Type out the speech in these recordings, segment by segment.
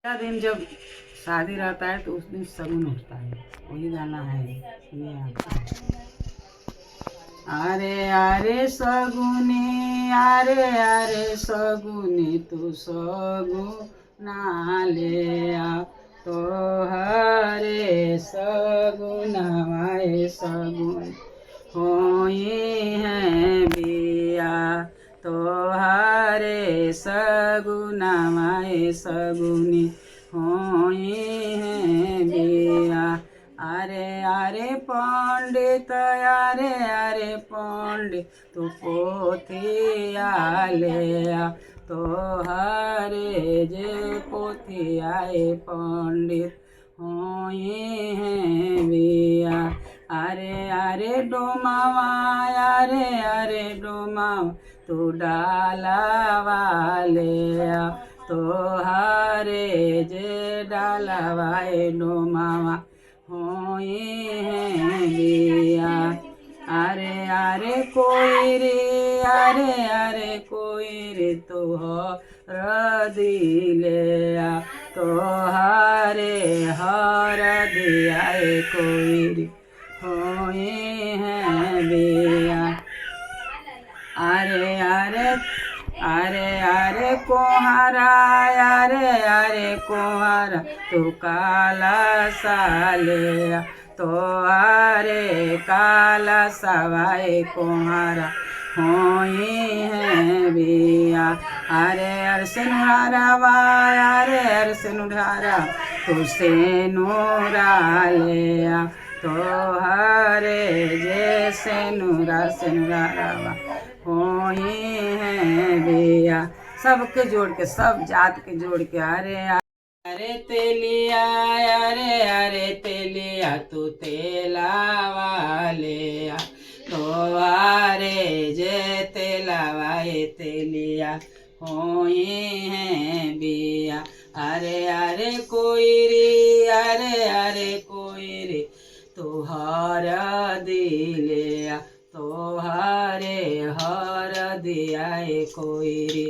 पहला दिन जब शादी रहता है तो उस दिन शगुन उठता है, वही गाना है, सुनिए आप। अरे अरे सगुनी, अरे अरे सगुनी तू सगुना ले आ, तो हरे सगुनवाए सगुन होई है बिया, तो हरे सगुनवाए सगुनी होई है बिया। अरे अरे पंडित, अरे अरे पंडित तू पोथिया ले आ, तो हरे जे पोथियाए पंडित होई है बिया। अरे अरे डोमावा, अरे अरे डोमावा तू डालावा ले आ, तो हरे जे डालावाए डोमावा होई है बिया। अरे अरे कोई रे, अरे अरे कोई रे तो हर दिले आ, तो हरे हर दिया कोई रे होई है बिया। अरे अरे अरे अरे कोहारा, अरे अरे कोहारा तू काला साले, तो अरे काला सवाए कोहारा होई है बिया। अरे अरे सेनुहारा वाय, अरे अरे सेनुहारा तू सेनुरा ले, तो हरे जे सेनुरा सेनुरा होई है बिया। सबके जोड़ के, सब जात के जोड़ के, अरे अरे तेलिया, अरे अरे तेलिया तू तेलावा ले, तो अरे जे तेलावाए तेलिया होई है बिया। अरे अरे कोई रे, अरे अरे कोई रे तो हर दिले, तो हरे हर दिया कोई रे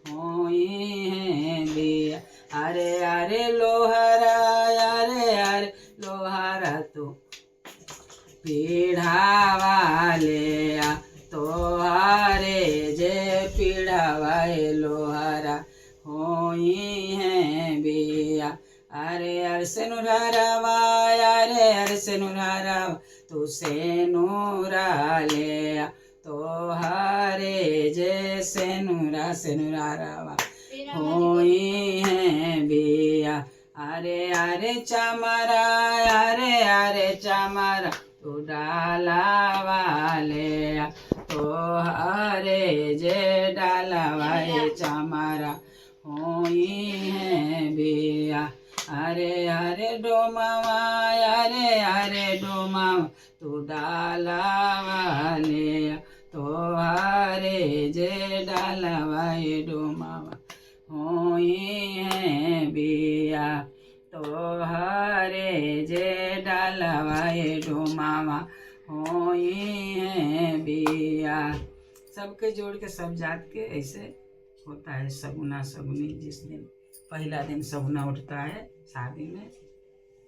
होई है बिया। अरे अरे लोहारा, अरे अरे लोहारा तू पीढ़ावा ले, तो हरे जे पीढ़ावाए लोहारा होई है बिया। अरे अरे सेनुरावा, अरे अरे सेनुरावा तू सेनुरा ले, तो हरे जे सेनुरा सेनुरावा होई है बिया। अरे अरे चमरा, अरे अरे चमरा तू डालावा ले, तो हरे जे डालावाए चमरा होई है बिया। अरे अरे डोमावा, अरे अरे डोमावा तू डालावा ले, तो हरे जे डालावाए डोमावा होई है बिया। तो हरे जे डालवाए डोमावा होई है बिया। सबके जोड़ के सब जात के ऐसे होता है सगुना सगुनी। जिस दिन पहला दिन सगुना उठता है शादी में।